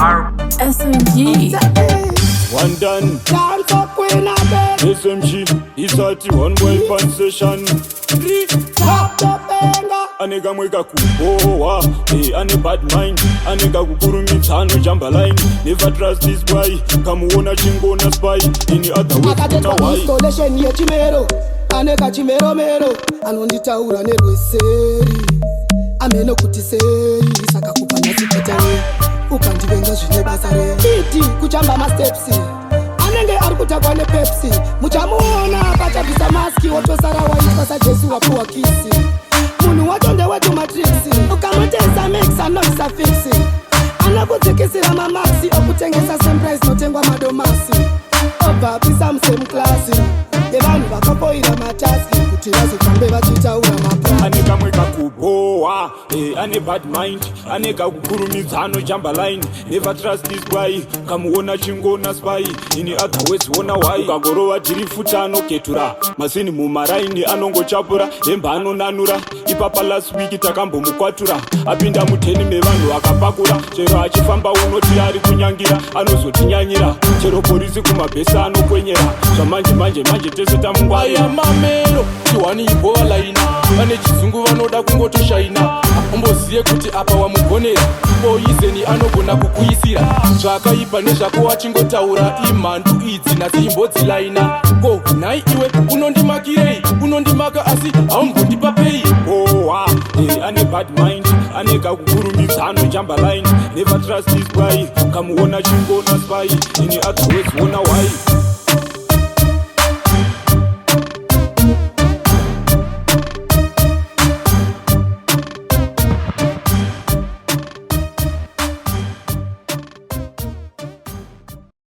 SMG. One done. Dance up queen abe. SMG. Isati one boy fan session. Three top the banger. Ane kamwe kakubohwa, ane bad mind, ane kakukurumidza, anojamba line. Never trust this boy, kamuona chingona spy. In other words, Akatetwa una why. Installation yechimero, ane kachimeromero, anonditaura nerweseri, ameno kuti sei. Saka kupa nhasi rei, ukandivenga zvine basa rei? Iti kuchamba masteps, anenge ari kutakwa nePepsi. Muchamuona pachabvisa maski, wotosara waitwa saJesu wapuwa kisi. Munhu wacho ndewetumatricks, ukamutesa mix anobvisa fix, anokudzikisira mamarks, okutengesa same price notengwa madomasi, obva apisa musame class yevanhu vakafoira matasks kuti vazofambe vachitaura mapla. Ane kamwe kakubohwa, ane bad mind, ane kakukurumidza, anojamba line. Never trust this boy, kamuona chingona spy. In other words, ona why. Ukangorova dhiri futi anoketura masini mumaraini, anongochapura hemba, anonanura ipapa. Last week takambomukwatura apinda muteni mevanhu akapakura. Chero achifamba unoti ari kunyangira, anozotinyanyira. Chero porisi kumabhesi anokwenyera. Zvamanje manje manje tese tamungwarira. Aya mamero chiwani ibhova laina, vane chizungu vanoda kungotoshaina. Umboziye kuti apa wamugonera, poison anogona kukuisira. Zvakaipa nezvako wachingotaura, imhandu idzi nhasi imbodzilaina. Ko nhai iwe, unondimakirei? Unondimaka asi haumbondipa pei. Bohwa, ane bad mind, ane kakukurumidza, anojamba line. Never trust this boy, kamuona chingona spy. In other words, ona why.